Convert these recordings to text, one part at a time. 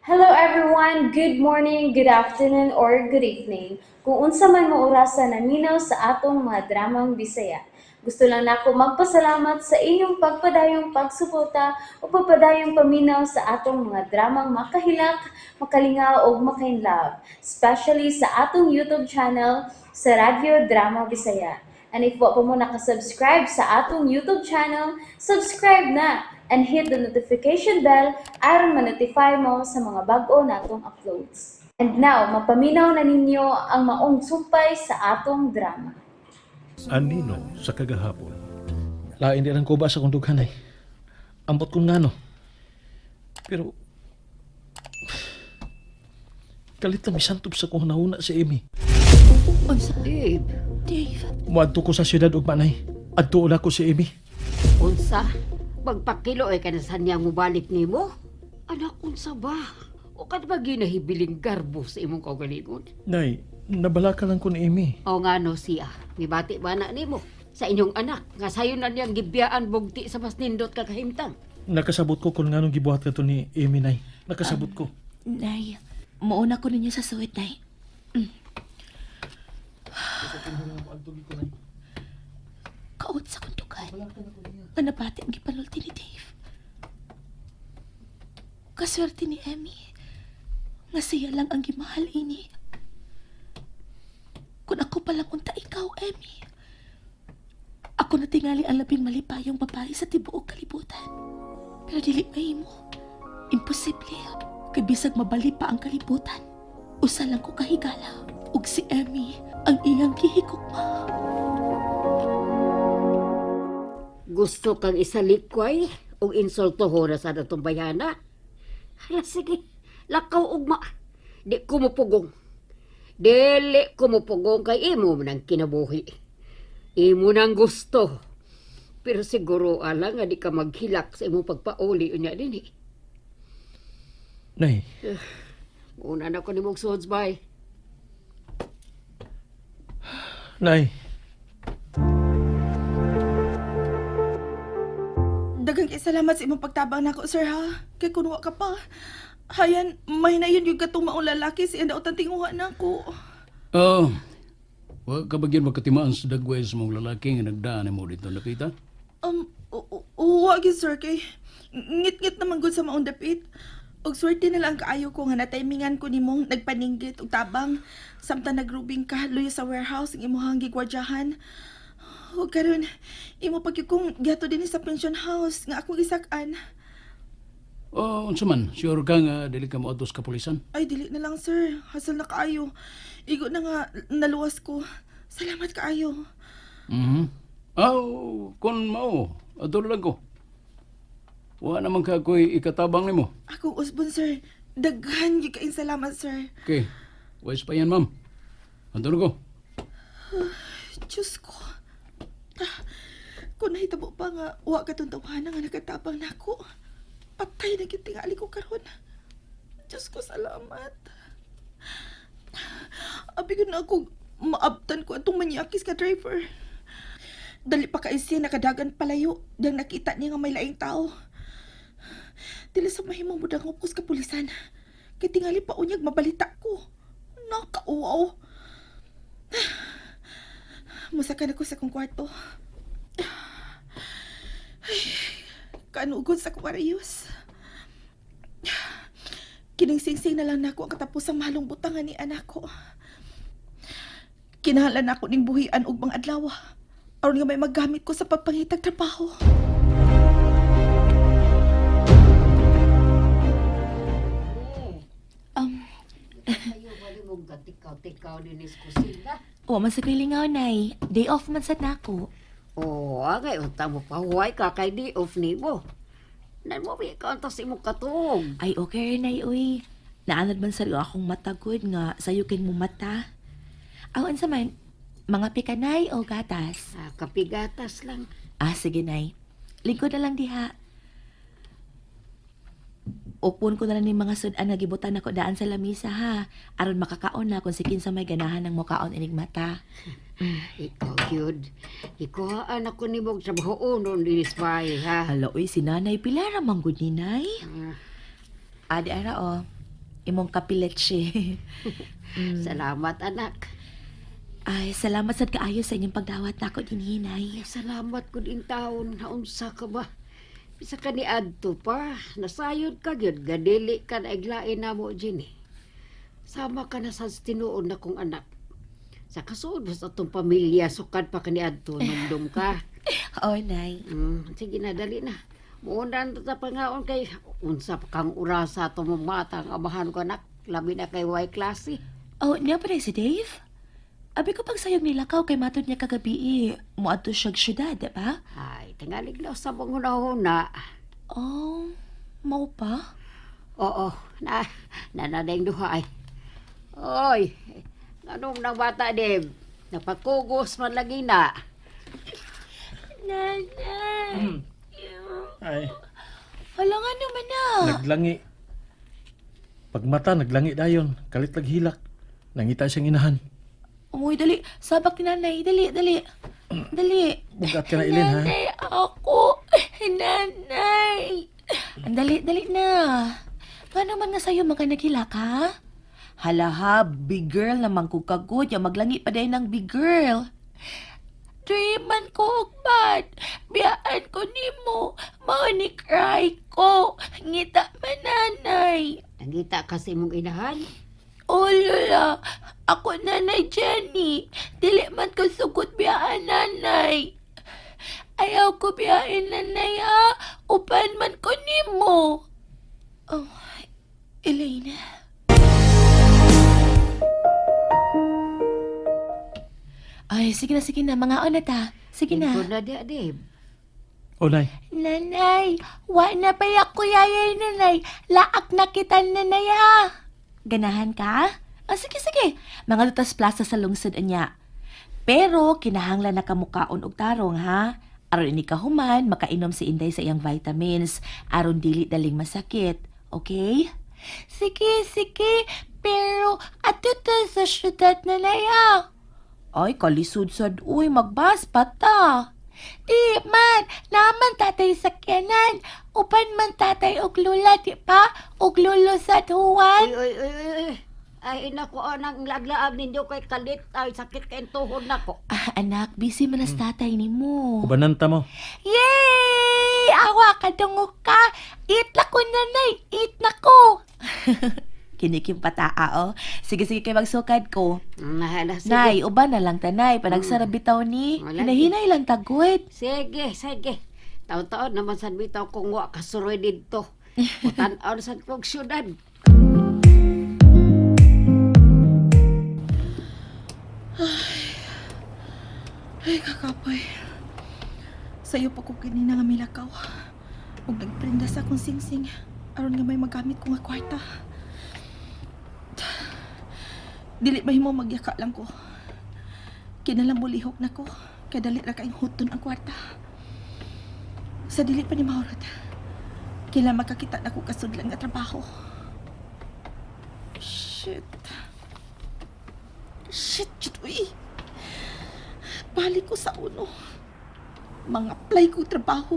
Hello everyone! Good morning, good afternoon, or good evening. Kung unsa man mo orasa naminaw sa atong mga dramang Bisaya. Gusto lang nako magpasalamat sa inyong pagpadayong pagsuporta o pagpadayong paminaw sa atong mga dramang makahilak, makalingaw ug makainlove, especially sa atong YouTube channel sa Radyo Drama Bisaya. And if wa pa mo nakasubscribe sa atong YouTube channel, subscribe na and hit the notification bell aron ma-notify mo sa mga bag-o natong uploads. And now, mapaminaw na ninyo ang maong sumpay sa atong drama. Anino sa kagahapon. Lain di lang kuba sa kong dughan ay. Ambot kong ngano. Pero kalit na misantob sa kong nauna si Amy. Unsa? Dave, Dave. Muadto ko sa syudad ug manay. Adto na ko si Amy. Unsa? Magpakilo ay ka na sa niyang mubalik nimo? Anak, unsa ba? O ka ba ginahibiling garbo sa imong kaugalingon? Nay, nabalaka lang ko ni Amy. O nga no siya, mibati ba na nimo? Sa inyong anak, nga sayo na niyang gibiyaan bugti sa mas nindot kakahimtang. Nakasabot ko kung nganong gibuhat ka to ni Amy, Nay. Nakasabot ko. Nay, muuna ko ninyo sa suwit, Nay. Kaot sa kong dugan. Nga nabati ang gipanulti ni Dave. Kaswerte ni Emmy. Nga siya lang ang gimahal ini. Kung ako palang unta ikaw, Emmy. Ako na tingali ang labing malipayong babae sa tibuok kalibutan. Pero dili mahimo. Imposible. Kay bisag mabali pa ang kalibutan. Usa lang ko kahigala. Ug si Emmy ang iyang gihigugma. Gusto kang isalikway o insulto na sa datong bayana? Hala, sige, lakaw ugma. Di ko mupugong. Dili ko mupugong kay imo man ang kinabuhi. Imo nang gusto. Pero siguro ala nga di ka maghilak sa imong pagpauli unya dinhi. Nay, Una na ko nimong suods bay. Nay. Daghang kay salamat sa imong pagtabang nako, sir ha. Kay kun wa ka pa. Hayan, may na yun yung katong maong lalaki siya daotan tinguha nako. Oo. Oh, wa ka ba gyud magkatimaan sa dagway sa mong lalaki nga nagdaan mo dito napita? Wa gyud sir kay ngit-ngit naman gud sa maong dapit. Og swerte na lang kaayo ko nga natimingan ko nimong nagpaninggit og tabang samtang nagrubing ka luyo sa warehouse ang imong gigwardyahan. O karon imo pag kong giato dinhi sa pension house nga akong gisak-an. Oh, unsa man, sure ka nga dili ka moadto sa kapulisan? Ay, dili na lang, sir. Hasal na kaayo. Igo na nga, naluwas ko. Salamat kaayo. Mhm. Aw, kun mao, adto lang ko. Wa naman ka ako'y ikatabang nimo. Akong usbon, sir. Daghan gyud kaayong salamat, sir. Okay. Wais pa yan, ma'am. Adto na ko. Diyos ko. Ah, kung nahitabo pa nga, wa ka tong tawanan nga nakatabang nako. Patay na gyud tingali ko karon. Diyos ko, salamat. Abi ko na ako maabtan ko atong manyakis ka driver. Dali pa kay siya nakadagan palayo dang nakita niya nga may laing tao. Dili sa mahimong mudang ko sa kapulisan. Kay tingali pa unyag mabalita ko. Nakauaw. Musakan ako sa kong kwarto. Ay, kanugod sa kwarayos. Kining singsing na lang nako ang katapusang mahalong butangan ni anak ko. Kinahanglan nako ning buhian og mga adlaw. Aron nga may magamit ko sa pagpangitag trabaho. Ayo ba nimong gatikaw-tikaw dinis kusina? Wa man sa ko'y lingaw, Nay. Day off man sad nako. Oh, angay unta mo pahuway ka kay di off nimo. Nan mo bi ka unta sa imong katuog. Ay, okay, Nay, uy. Naanad man sa akong matagod nga sayo kay mo mata. Aw, unsa man, mga pikanay o gatas? Ah, kapigatas lang. Ah, sige, Nay. Lingkod na lang diha. Upon ko na lang ni mga sudan nga gibutan ako daan sa lamisa ha. Aron makakaon na kung si kinsa may ganahan ng mukaon inig mata. Ikaw gyud. Ikuhaan ako nimo og trabaho noon dinis bay ha. Hala, uy, si Nanay Pilar ang manggod ni Nay. Ah, Adi ara oh. Imong kapiletche. Salamat, anak. Ay, salamat sad kaayo sa inyong pagdawat nako dinhi, Nay. Ay, salamat gud in taon. Naunsa ka ba? Bisa ka ni adto pa. Nasayod ka gyud. Gadili ka na iglain namo, Jenny. Sama ka na sa tinuod na kong anak. Sa kasuod ba sa atong pamilya, sukad pa ka ni adto, numdum ka. Oo, Nay. Sige na, dali na. Muuna na ta pangaon kay unsa pa kang orasa ato mong mata ang amahan ko anak. Labi na kay way klase. Oh, niya pa si Dave? Abi ko pag sayog nilakaw kay matod niya kagabi eh. Muadto siya'g syudad, di ba? Ay, tingalig lang sa mong hunahuna. Oh, mao pa? Oo, na, nanadeng duha ay. Oy, anong nang bata, Deb? Napakugos man lagi na. Nanay! Ay, Hala nga naman na. naglangi. Pagmata, naglangi dayon. Kalit laghilak. Nangita siyang inahan. Uy, dali. Sabak ni nanay. Dali, dali. Dali. Bugat ka na, Ilin, ha? Nanay, ako. Nanay. Ang dali, dali na. Paano man nga sa'yo mga naghilak, ha? Hala ha, big girl naman ko kagod. Ya maglangi pa din ng big girl. Dream man ko ugban. Biyaan ko nimo. Mao ni cry ko. Ngita man nanay. Nangita kasi mong inahan. Oh, Lola. Ako, Nanay Jenny. Dili man ko sugot biyaan, Nanay. Ayaw ko biyain, Nanay, ha? Upan man ko nimo. Oh, Elaine. Ay, sige na, sige na. Mga na ta. Sige na. Ito na di, Deb. O, Nay. Nanay, wa na pa ako yayay, nanay. Laak na kita, nanay, ha? Ganahan ka? Ah, sige, sige. Mga lutas plaza sa lungsod anya. Pero, kinahanglan na kamukaon og tarong, ha? Aron ini kahuman, makainom si Inday sa iyang vitamins. Aron dili daling masakit. Okay? Sige, sige. Pero, ato ta sa syudad, nanay, ha? Ay, kalisod sad, uy, magbas pa ta. Di man, naman tatay sakyanan. Upan man tatay og lula, di pa? Og lulo sa Uy, tuwan. uy, uy, uy, uy. Ay, nako, anang laglaag ninyo kay kalit. Ay, sakit kay tuhod nako. Ah, anak, busy man as tatay ni mo. Ubanan ta mo. Yay! Awa ka dungog ka. Eat na ko, nanay. Eat na ko. Kinikim pataa, oh. Sige, sige, kay magsukad ko. Nahala, sige. Nay, uban na lang tanay. Panagsara bitaw ni. Wala. Hinahinay lang tagod. Sige, sige. Taon-taon naman sad bitaw kung wa kasuroy didto. Tan-aw sad kog syudad. Ay, kakapoy. Sayo pa ko ganina nga milakaw. Ug nagprenda sa akong singsing. Aron nga may magamit ko nga kwarta. Dili mahimo magyaka lang ko. Kinalang mulihok na ko. Kay dali ra kaing huton ang kwarta. Sa dili pa ni mahurot. Kailan makakita na ko kasudlan nga trabaho. Shit. Shit, shit, uy. Balik ko sa uno. Mga apply ko trabaho.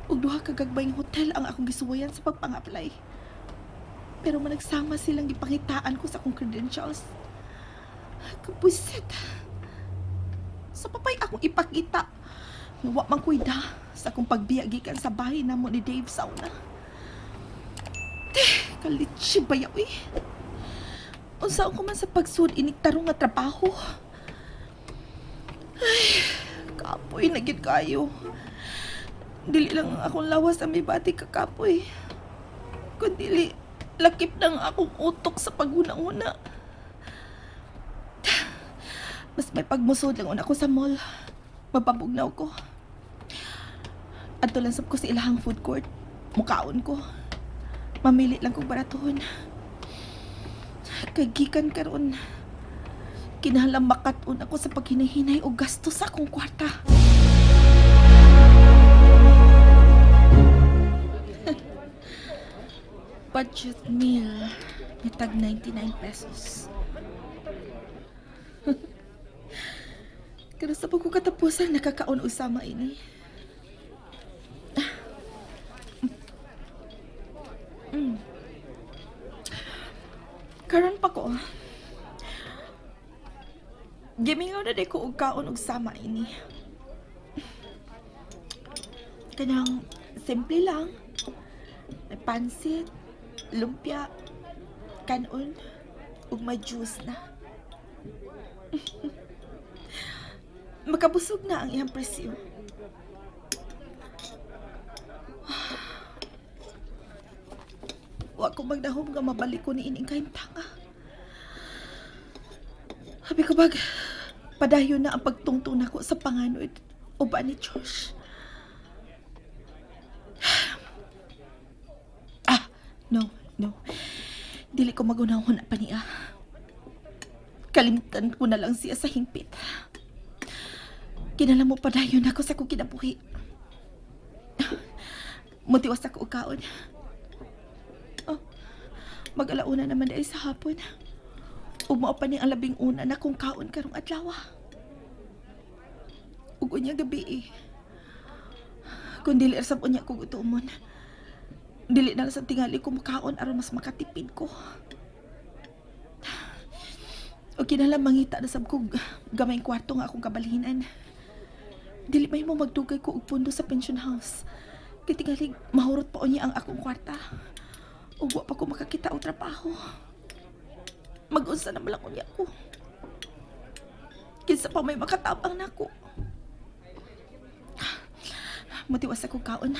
Ug duha ka gagbayng hotel ang akong gisuwayan sa pagpang-apply. Pero managsama silang gipangitaan ko sa akong credentials. Kapusit. Sa papay akong ipakita. Nga wa man kuida sa akong pagbiya gikan sa bahay namo ni Dave sa una. Teh, kalitsi bayaw eh. Unsa ko man sa pagsud inig tarong nga trabaho. Kapoy na gid kayo. Dili lang ang akong lawas ang may bati kakapoy. Kun dili, lakip na ang akong utok sa paghuna-una. Mas may pagmusod lang una ko sa mall. Mapabugnaw ko. Adto lang sab ko sa ilahang food court. Mukaon ko. Mamili lang kog baratuhon. Kay gikan karon. Kinahanglan makat-on ako sa paghinahinay o gasto sa akong kwarta. Budget meal, nitag 99 pesos. Pero sa pagkukatapusan, nakakaon usama ini. Karon pa ko. Gimingaw na di ko og kaon og sama ini. Kanang simple lang. May pansit, lumpia, kanon, ug may juice na. Makabusog na ang iyang presyo. Wa ko magdahom nga mabalik ko ni ining kahimtanga. Habi ko bag, padayon na ang pagtungtong nako sa panganod uban ni Josh. Ah, no, no. Dili ko magunahon pa niya. Kalimtan ko na lang siya sa hingpit. Kinala mo padayon ako sa kong kinabuhi. Mutiwas ako og kaon. Oh, mag-alauna naman dahil sa hapon. Ug mao pa ni ang 11 na kong kaon karong adlaw. Ug unya gabi eh. Kung dili ra sab unya ko gutomon. Dili na lang sa tingali ko makaon aron mas makatipid ko. O kinahanglan mangita na sab ko gamay kwarto nga akong kabalhinan. Dili may mo magdugay ko og pundo sa pension house. Kay tingali mahurot pa unya ang akong kwarta. Ug wa pa ko makakita og trabaho. Mag-unsa na man lang unya ko. Kinsa pa may makatabang nako. Mutiwas ako kaon.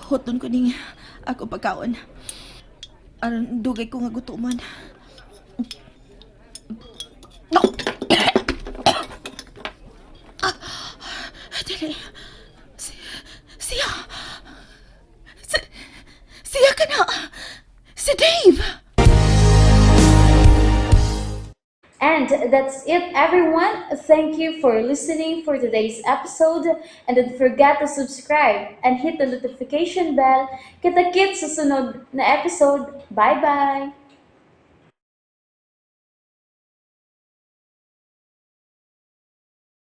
Hoton ko ning ako pagkaon. Aron dugay ko nga gutuman. No. Ah, dili. Siya. Siya ka na. Si Dave. And that's it, everyone. Thank you for listening for today's episode. And don't forget to subscribe and hit the notification bell. Kita-kits sa sunod na episode. Bye-bye!